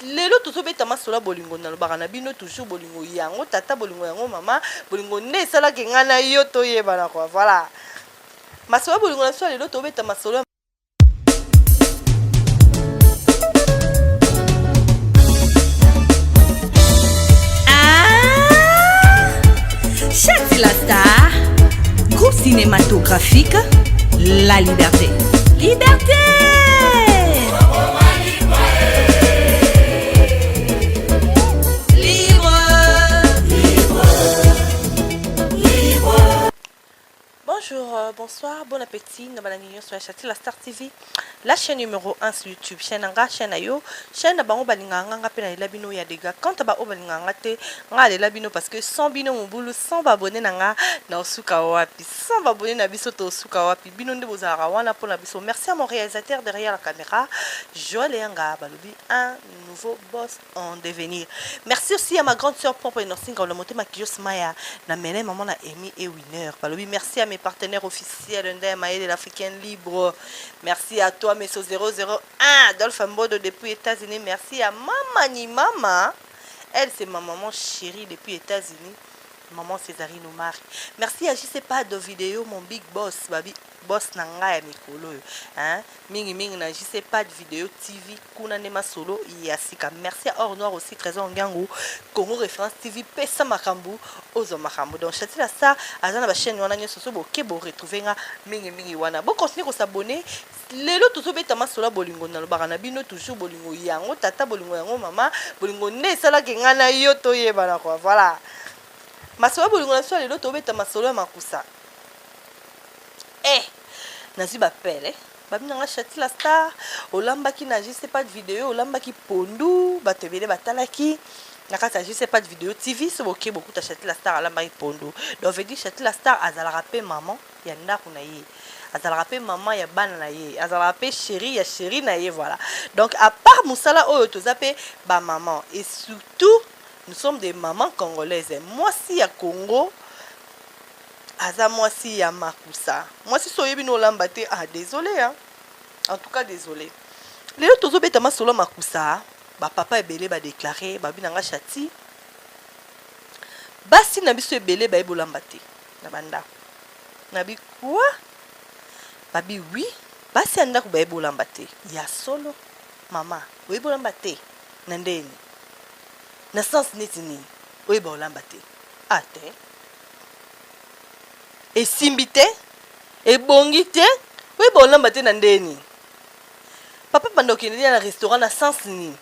Lelo tozobeta masolo ya bolingo, nalobaka na bino toujours bolingo yango tata, bolingo yango mama, bolingo nde esalaki ngai na yo toyebana quoi. Voilà. Masolo ya bolingo na biso ya lelo tobeta masolo ya Ah Chati la star, groupe cinématographique La Liberté. Liberté. Libre. Bonjour, bonsoir, bon appétit. Na balandi nyonso ya Chati la Star TV, la chaîne numéro 1 sur YouTube. Chaîne na nga, chaîne na yo, chaîne na bango balingaka nga, nga pe nalela bino ya dégâts. Quant à ba oyo balingaka nga te, nga alela bino parce que sans bino mobulu, sans ba abonné na nga, na osuka wapi? Sans ba abonné na biso to osuka wapi? Bino nde bozalaka wana pona biso. Merci à mon réalisateur derrière la caméra, Joël Eyanga, balobi un nouveau boss en devenir. Merci aussi à ma grande sœur propre Inosinga Olamotema Kios Maya, na mele maman na Amy et Winner. Balobi merci à mes partenaires officiels Ndaya Maël l'Africain libre. Merci à toi Meso 001 Adolphe Mbodo depuis États-Unis. Merci à Mama ni Mama. Elle c'est ma maman chérie depuis États-Unis. Maman Césarine Omari. Merci à JC Pas de vidéo mon big boss babi boss na ngai ya mikolo oyo hein mingi mingi na JC Pad vidéo TV kuna nde masolo ya sika. Merci à Or Noir aussi Trésor Ngangu Congo Référence TV pesa makambo ozwa makambo. Donc Chati la Star aza na ba chaîne wana nyonso so boke bo retrouver nga mingi mingi wana. Bo continuer ko s'abonner. Lelo tozobeta masolo ya bolingo, nalobaka na bino toujours bolingo yango tata, bolingo yango mama, bolingo nde esalaki ngai na yo toyebana quoi. Voilà. Masolo ya bolingo na biso ya lelo tobeta masolo ya makusa. Eh, nazwi bapele babi nanga Chati la Star olambaki na JC Pad vidéo, olambaki pondu, bato ebele batalaki na kati ya JC Pad vidéo TV. So boke bokuta Chati la Star alambaki pondu. Donc veut dire Chati la Star azalaka pe maman ya ndako na ye, azalaka pe maman ya bana na ye, azalaka pe chérie ya chérie na ye. Voilà. Donc à part mosala oyo toza pe ba maman, et surtout nous sommes des mamans congolaises. Mwasi ya Congo aza mwasi ya makusa. Mwasi so oyebi no olamba te, ah désolé hein. En tout cas désolé. Lelo tozobeta masolo ya makusa, ba papa ebele ba déclarer babi nanga Chati, basi na biso ebele bayebi olamba te na bandako. Nabi quoi? Babi oui, basi ya ndako bayebi olamba te. Ya solo mama, oyebi olamba te na ndeni? Na sens neti nini? Oyeba olamba te? Ah te. Esimbi te, ebongi te, oyeba olamba te na ndeni? Papa banda okende lia na restaurant na sens nini?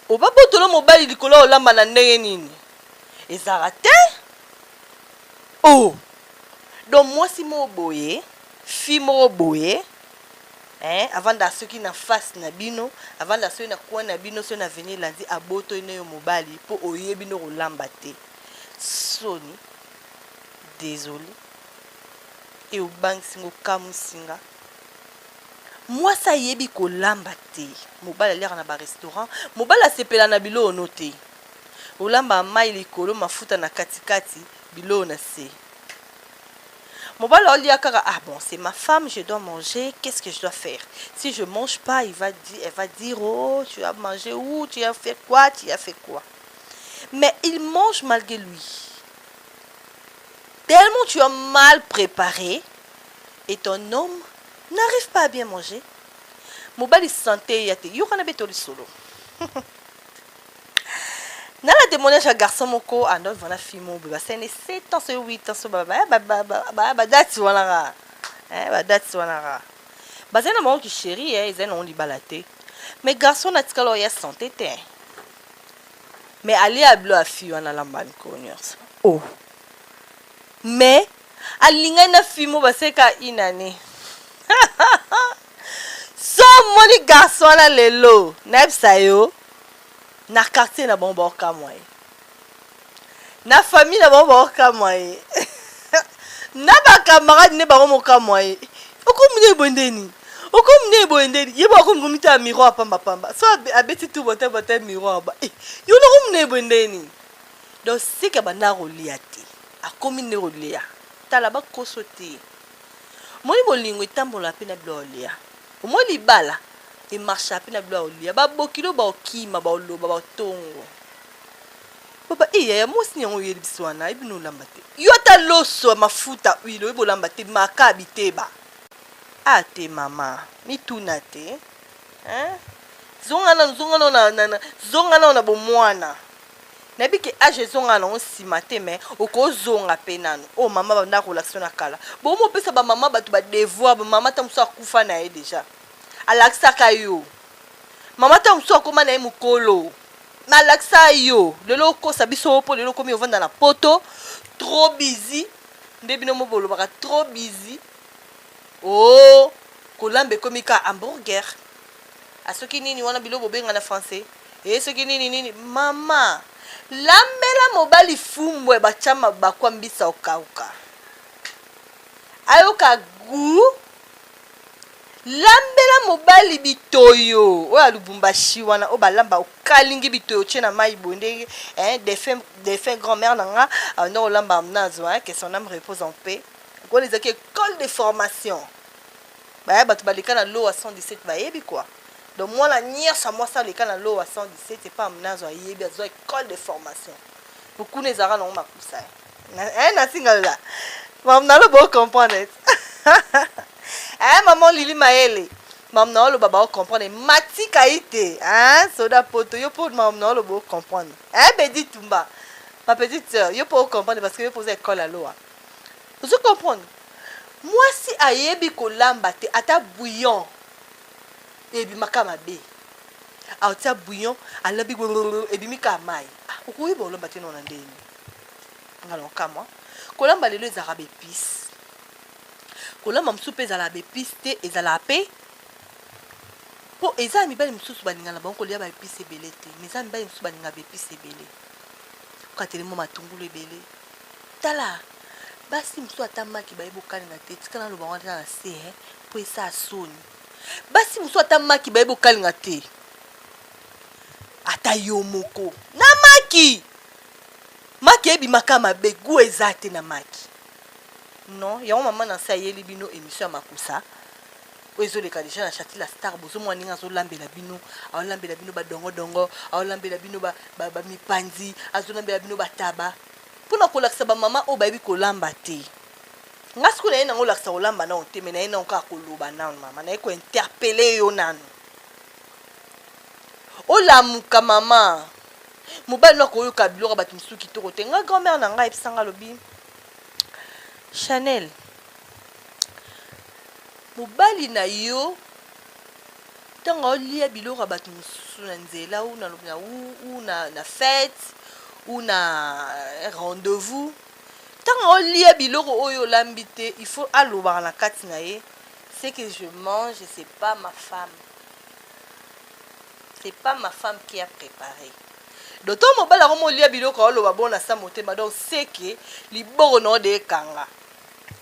Obabotolo mobali likolo ya olamba na ndenge nini? Ezalaka te. Oh! Donc mwasi moko boye, fille moko boye, hein, avanda soki na face na bino, avanda soki na coin na bino, soki na avenue elandi, abotoli nayo mobali po oyebi no kolamba te. Soni, désolé. E obangisi nga, okamwisi nga. Mwasi ayebi kolamba te, mobali aliaka na ba restaurant, mobali asepela na biloko no te. Olamba mayi likolo, mafuta na kati kati, biloko na se. Mobali aolia kaka, ah bon, c'est ma femme, je dois manger, qu'est-ce que je dois faire? Si je mange pas, il va dire, elle va dire, oh, tu as mangé où, tu as fait quoi, tu as fait quoi? Mais il mange malgré lui. Tellement tu as mal préparé et ton homme n'arrive pas à bien manger. Mobali santé ya te, yoka na beto lisolo. Nala témoignage ya garçon moko ando vana fille moko boye basali 7 ans soki 8 ans so ba ba ba ba ba date wana kaka eh ba date wana kaka bazali na bango ki chéri eh ezali nango libala te mais garçon natikala oya santé te mais alia bilo ya fille wana alamba mikolo nyonso oh mais alingani na fille moko baseka une année. So omoni garçon wana lelo nayebisa yo na quartier na bango baokamwa ye, na famille na bango baokamwa ye, na ba camarade nde bango mokamwa ye. Okomi nde boye ndeni, okomi nde boye ndeni, ye bo akomi komitala miroir pamba pamba, so abeti tout bote bote miroir ba eh, yo nakomi nde boye ndeni. Donc sika banda kolia te, akomi nde kolia. Tala bakoso te. Omoni bolingo etambola pe na biloko ya kolia. Omoni libala. Emarchaka mpe na biloko ya kolia. Babokilo baokima, baoloba, baotongo. Papa eh yaya mwasi nini yango oyeli biso wana ayebi no olamba te. Yo ata loso ya mafuta huile oyebi olamba te maka biteba. Ah te mama mituna te hein zonga nanu zonga nanu na, na, na zonga nanu na bomwana. Nayebi ke age ezongaka nango sima te mais okozonga pe nanu. Oyo mama abandaka kolakisa yo na kala. Bokomi kopesa ba mama batu ba devoir, ba mama tango mosusu akufa na ye dejà. Alakisaka yo. Mama tango mosusu akoma na ye mukolo. Mais alakisaka yo. Lelo okosa biso po lelo okomi ovanda na poto trop busy nde bino mo bolobaka trop busy. Oh kolamba ekomi ka hamburger. Ah soki nini wana biloko bobenga na français eh soki nini nini mama lambela mobali fumbwe batia mabakwa mbisa okauka ayoka gout lambela mobali bitoyo oyo ya lubumbashi wana oyo balamba okalingi bitoyo otie na mai boye ndenge eh, défunt défunt grand mère na nga abanda kolamba nazo hein, que son âme repose en paix wana ezalaki école de formation Baya batu baleka na lowa 117 bayebi quoi. Donc mwana nyonso ya mwasi aleka na lowa 117 epa mnazo ayebi azwa école de formation. Po kuna ezalaka nango makusa. Eh na singa la. Mam nalo bo comprendre. Eh maman Lili Maele. Mam na oloba ba comprendre. Matika ite, hein soda poto yo po mam na oloba comprendre. Eh Bedi Tumba. Ma petite sœur, yo po comprendre parce que yo poza école à lowa. Ozo comprendre? Mwasi ayebi kolamba te ata bouillon ebimaka mabe. Atia bouillon alambi ebimi kaka mayi. Ah, okoyeba kolamba te nona ndenge nini? Nga na okamwa. Kolamba lelo ezalaka ba epices. Kolamba mosusu pe ezalaka ba epices te, ezalaka pe po eza na mibali mosusu balingaka na bango kolia ba epices ebele te, mais eza na mibali mosusu balingaka ba epices ebele. Okateli mwa matungulu ebele. Tala basi mosusu ata maki bayebi kokalinga te tika naloba yango ata na se hein po esala soni basi mosusu ata maki bayebi kokalinga te ata yo moko na maki maki ebimaka mabe gout eza te na maki non yango mama na se ayeli bino emission ya makusa oyo ezoleka deja na chati la star bozomona ndenge azolambela bino aolambela bino badongodongo aolambela bino bamipanzi ba, ba azolambela bino bataba Mpo na kolakisa ba mama oyo bayebi kolamba te. Nga sikoyo naye nango olakisa kolamba nano te mais naye nano kaka koloba nano mama naye ko interpeller yo nano. Olamuka mama. Mobali no akoyoka biloko ya bato mosusu kitoko te. Nga grand mère na nga ayebisa nga alobi Chanel mobali na yo ntango aolia biloko ya bato mosusu na nzela ou na, na, ou, ou na, na fete ou na eh, rendez-vous ntango aolia biloko oyo olambi te il faut alobaka na kati na ye ce que je mange c'est pas ma femme c'est pas ma femme qui a préparé donc ntango mobali yango molia biloko aoloba bona sa motema donc seke liboko na ode ekanga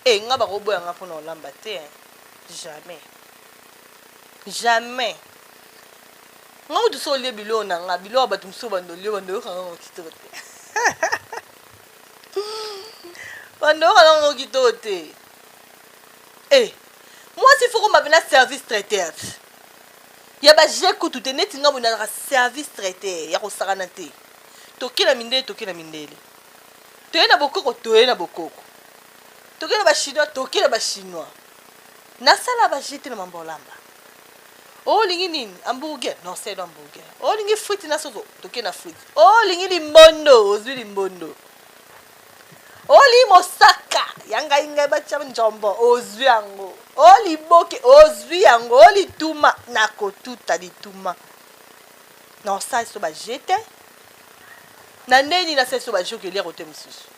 e nga bakoboya nga mpona olamba te jamais Jamais. Nga kutu soki olie biloko na nga, biloko ya bato mosusu bando olie bando oyoka ngo kitoko te. Bando oyoka ngo kitoko te. Eh, mwasi faut koma pena service traiteur. Ya ba jeu kutu te neti nga boye nazalaka service traiteur ya kosakana te. Toke na mindele toke na mindele. Toye na bokoko toye na bokoko. Toke na ba chinois toke na ba chinois. Nasala ba jeux te na mambo olamba. Olingi nini? Hamburger? Non, c'est hamburger. Olingi frite na soso? Toke na frite. Olingi limbondo? Ozwi limbondo. Olingi mosaka? Ya ngai ngai batia njombo, ozwi yango. Oliboke, ozwi yango. Olituma, nakotuta lituma. Na osali so ba jeux te. Na ndenge nini nasali so ba jeux okelia kote mosusu?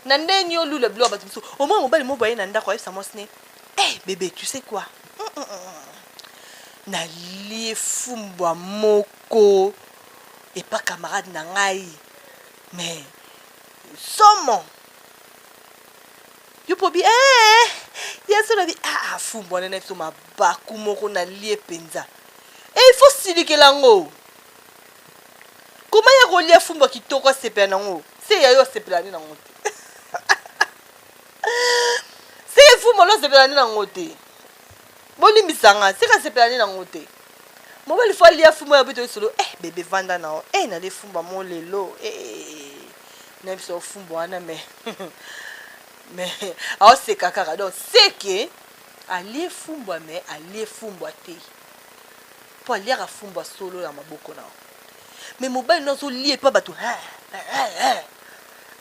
Na ndenge nini olula biloko ya bato mosusu? Omona mobali moko aye na ndako ayebisa mwasi ne, hey, bebe, tu sais quoi? Nalie fumbwa moko epa camarade na ngai mais somo yo pobi eh, ya solo bi ah, ah fumbwa nene biso mabaku moko nalie mpenza e il faut silikela yango Koma ya kolia fumbwa kitoko asepela nango se ya yo asepela nde nango te se fumbwa lo asepela nde nango te bolimbisa nga seka asepela nde nango te. Mobali faut alia fumbwa ya beto lisolo. Eh bebe vanda na yo. Eh nale fumbwa mo lelo. Eh, eh, eh. Na biso fumbwa wana mais mais aoseka kaka. Donc c'est que alie fumbwa mais alie fumbwa te. Po aliaka fumbwa solo ya maboko na yo. Mais mobali no azolia epa bato.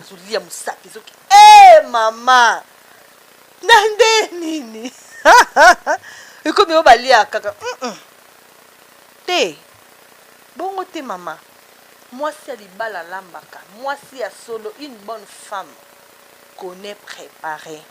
Azolia mosapi ezoki. Eh mama. Na nde nini? Ekomi oyo baliaka kaka. Te. Bongo te mama. Mwasi ya libala alambaka. Mwasi ya solo, une bonne femme connaît préparer.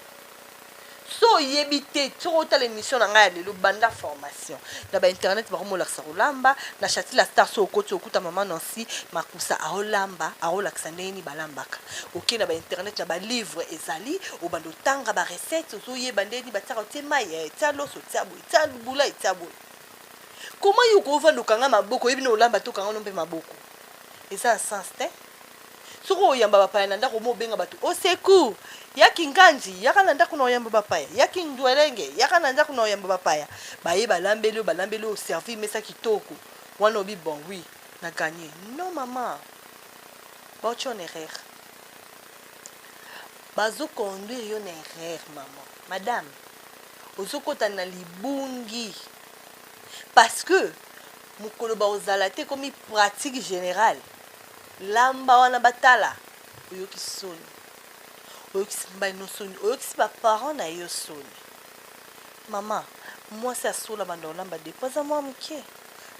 So oyebi te, soki otala émission na ngai ya lelo, banda formation. Na ba internet bakomolakisa kolamba, na Chati la Star so okoti okuta mama Nancy Makusa aolamba, aolakisa ndenge nini balambaka. Oke na ba internet na ba livre ezali, obanda otanga ba recette, ozoyeba ndenge nini batiaka, otie mai, eh, tia loso, tia boye, tia bula, tia boye. Comment yo kovanda okanga maboko, oyebi na olamba te okanga no mpe maboko? Eza na sens te. Soki oyamba bapaya na ndako, omo obenga bato au secours, yaki nganji, yaka na ndako na oyamba bapaya, yaki ndwelenge, yaka na ndako na oyamba bapaya. Baye balambeli yo, balambeli yo, servir mesa kitoko. Wana obi bon oui, na gagner. Non maman. Baotia en erreur. Bazo conduire yo na erreur maman. Madame, ozokota na libungi. Parce que mokolo bakozala te ekomi pratique générale. Lamba wana batala, oyoki soni. Oyokisi mobali no soni, oyokisi ba parents na yo soni. Mama, mwasi asola banda olamba depuis aza mwa moke.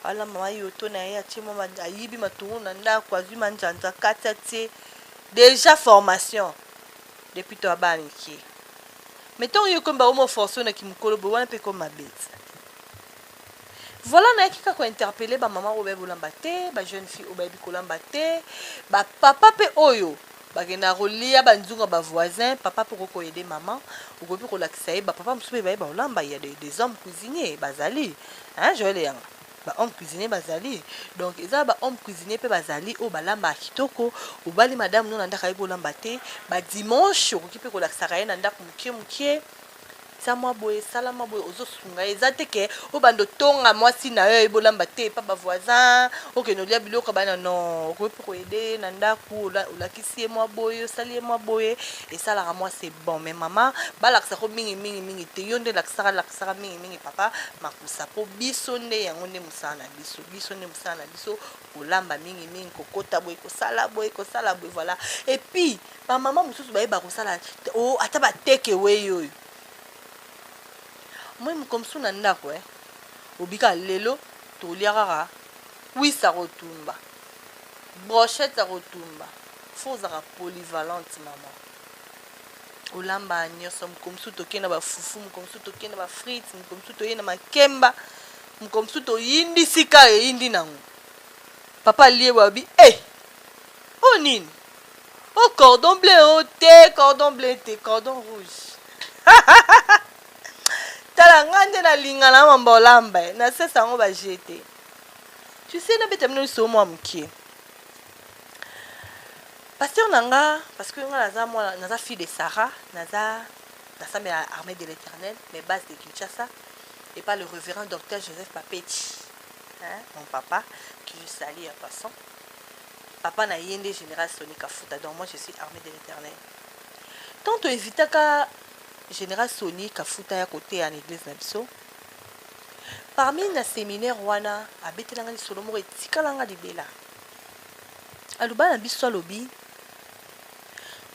Alamba mayoto na ye, atie mwa ayibi matungulu na ndako, azwi manzanza kati atie. Déjà formation depuis to abana mike. Mais ntango yo ekomi bakomi oforce na kimokolo boye wana mpe ekomi mabe ti. Voilà, nayaki kaka kointerpeller ba mama oyo bayebi kolamba te, ba jeune fille oyo bayebi kolamba te, ba papa mpe oyo bakendaka kolia banzunga ba voisin. Papa mpe okoki koaider mama, okoki mpe kolakisa ye. Bapapa mosusu mpe bayeba kolamba, ya des hommes cuisiniers bazali, hein, Joël Eyanga, ba hommes cuisiniers bazali. Donc eza ba hommes cuisiniers mpe bazali oyo balambaka kitoko. Obali madame no na ndako ayebi kolamba te, ba dimanche okoki mpe kolakisaka ye na ndako mokie mokie, tia mwa boye, sala mwa boye, ozosunga ye. Eza te ke obanda otonga mwasi na yo ayebi olamba te epa ba voisin, okende olia biloko bana. Non, okoki mpe koaider ye na ndako, olakisi ye mwa boye, osali ye mwa boye, esalaka mwa c'est bon. Mais mama, balakisako mingi mingi mingi te, yo nde lakisaka lakisaka mingi mingi papa Makusa, po biso nde yango nde mosala na biso, biso nde mosala na biso kolamba mingi mingi, kokota boye, kosala boye, kosala boye, voilà. Et puis bamama mosusu bayeba kosala oh, ata bateke wei oyo moi moko mosusu na ndako, eh. Obika lelo tolia kaka cuisse ya kotumba, brochette ya kotumba. Faut ozalaka polyvalente mama, olamba nyonso. Moko mosusu tokei na bafufu, moko mosusu tokei na bafrite, moko mosusu toyei na makemba, moko mosusu toyindisi kaka eyindi nango. Papa alie babi e oyo nini o cordon bleu o te, cordon bleu te, cordon rouge. Tala nga nde nalinga na mamba olamba, nasesa yango baje te. Tu sais, nabeta bino lisolo mwa mokie. Pasteur na nga, parce que nga naza mwana, naza fille de Sarah, naza nasambela Armée de l'Éternel, mais base de Kinshasa, et pas le révérend docteur Joseph Papeti, hein, mon papa que je salue en passant. Papa na ye nde général Sony Kafuta. Donc moi je suis Armée de l'Éternel. Tant toevitaka général Sony Kafuta ya koteya na église na biso, parmi na séminaire wana abetelanga lisolo moko etikalanga libela. Aloba na biso, alobi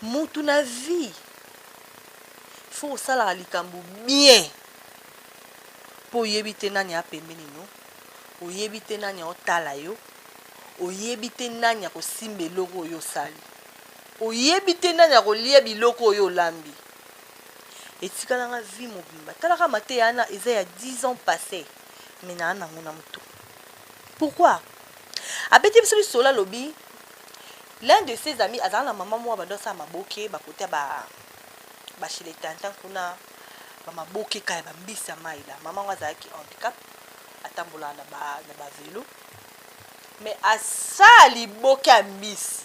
mutu na vie faut osalaka likambo bien, mpo oyebi te nani apembeni no, oyebi te nani aotala yo, oyebi te nani akosimba eloko oyo osali, oyebi te nani akolia biloko oyo olambi. Etikalanga vie mobimba. Talaka mateya wana eza ya 10 ans passé, mais naa nango na motu. Pourquoi abeti biso lisolo? Alobi l'un de ses amis azala na mama moko bando asala maboke bakote ya bashile tantan kuna, bamaboke kaka ya bambisi ya mai la. Mama ngo azalaki handicap, atambolaka na bavélo, mais asala liboke ya mbisi,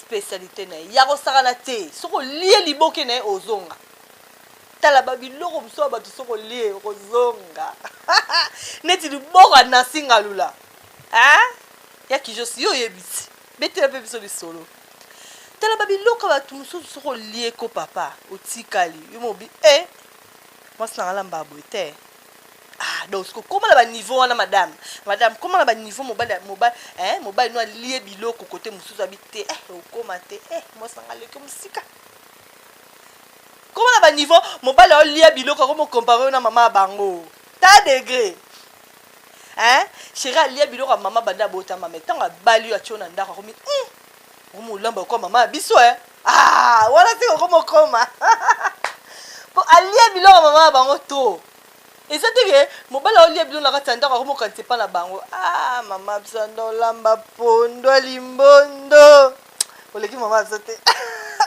spécialité na ye ya kosakana te. Soki olie liboke na ye, ozonga. Tala ba biloko mosusu ya bato soki olie okozonga neti liboko ya Nancy Ngalula. Hein? Ya Kijosi yo oyebisi. Betela mpe biso lisolo. Tala ba biloko ya bato mosusu soki olie ko papa otikali yo mobi eh mwasi na nga alamba boye te. Ah donc siko koma na ba niveau wana madame. Madame koma na ba niveau mobali mobali eh mobali no alie biloko kote mosusu abi te eh okoma te eh mwasi na nga aleki mosika. Koma na ba niveau mobali aolia biloko akomi compare yo na mama ya bango. Ta degré. Hein? Chérie alia biloko ya mama banda abotama mais ntango abali yo atio na ndako akomi okomi olamba lokola mama ya biso eh? Ah, wana te okomi okoma po alia biloko ya mama ya bango trop. Eza te ke mobali aolia biloko na kati ya ndako akomi okanisa epa na bango. Ah, mama biso anda olamba pondu ya limbondo oleki mama biso te.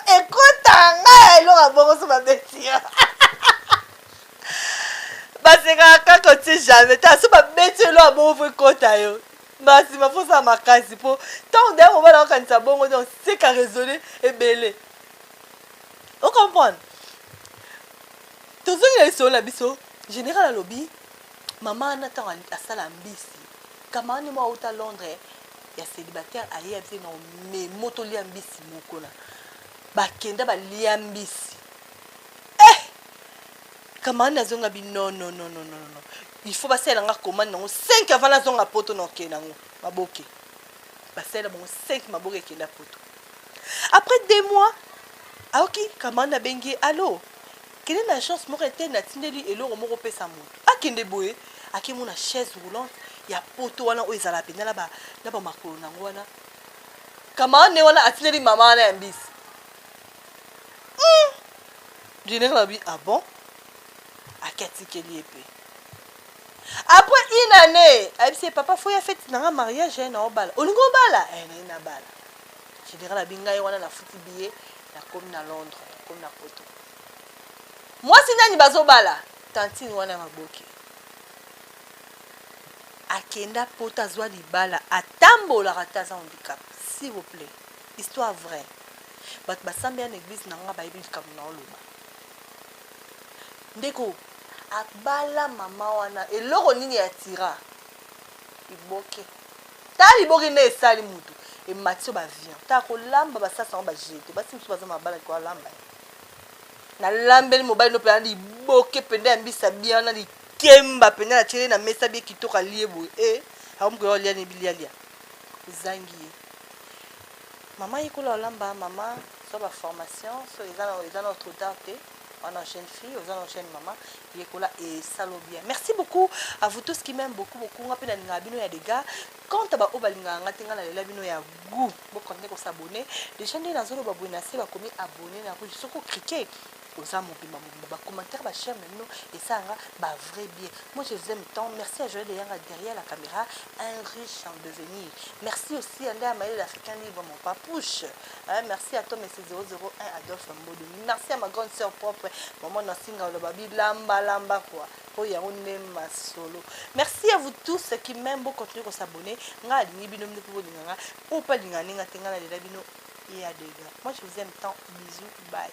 Ekota nga eloko ya bongo so babeti yo. Basekaka kaka otie jamais ta so babeti yo eloko ya bongo fo ekota yo. Mbala nsima fo osala makasi po ntango daya mobali akokanisa bongo donc seka raisonne ebele. O comprendre? Tozongi na lisolo na biso. General alobi mama wana ntango asala mbisi camarade moko auta Londres ya célibataire aye abisi na memo tolia mbisi moko na bakenda balia mbisi eh camarade azonga bi non non non non non non, il faut basalela nga commande nango 5 avant nazonga poto na okende nango maboke. Basalela bango 5 maboke ekenda poto. Après 2 mois aoki camarade abengi ye allo kende na agence moko ete natindeli eloko moko opesa moto akende boye akemona chaise roulante ya poto wana oyo ezala mpenza na bamakolo nango wana. Camarade ne wana atindeli mama wana ya mbisi. Général abi ah bon, ake atikeli ye mpe après une année ayebisi ye papa fo ya feti nanga mariage ye na obala olingi obala eh, naye nabala. Général abi ngai wana nafuti billet nakomi na Londres nakomi na poto. Mwasi nani bazobala tantine wana ya maboke akenda poto azwa libala atambolaka te aza handicap. S'il vous plaît, histoire vraie, bato basambela na église na nga bayebi likambo na oloba. Ndeko abala mama wana eloko nini ya tira liboke ta liboke nde esali mutu ematisi yo bavion ta kolamba basasa yango bajete basi mosusu baza mabala liko alamba nalambeli mobali no mpenza liboke mpenza ya mbisa bien wana likemba mpenza natieli na mesa bie kitoko alie boye e akomi koya olia ne bilialia ozangi ye. Mama yekola olamba mama zwa ba formation so eza na eza na trop tard te wana jeune fille oza na jeune mama yekola esalo bien. Merci beaucoup à vous tous qui m'aiment beaucoup beaucoup. Nga pe nalingaka bino ya dégâts. Quant à ba oyo balingaka nga te nga nalela bino ya goût. Bo continuer ko s'abonner déjà nde nazoloba boye na se bakomi abonné na rouge soki ocrike oza mobimba mobimba ba commentaire ba share na bino esalanga ba vrai bien. Moi je vous aime tant. Merci à Joël Eyanga derrière la caméra, un riche en devenir. Merci aussi à Ndaya Maël l'Africain libre, mon papouche. Hein, merci à toi monsieur 001 Adolphe Mbodo. Merci à ma grande sœur propre, maman Nasinga Olobabi lamba lamba quoi. Po yango nde masolo. Merci à vous tous qui m'aiment, bo continuer ko s'abonner. Nga alingi bino bino pe bolinga nga. Oyo pe alinga ninga te nga nalela bino ya dégâts. Moi je vous aime tant. Bisous, bye.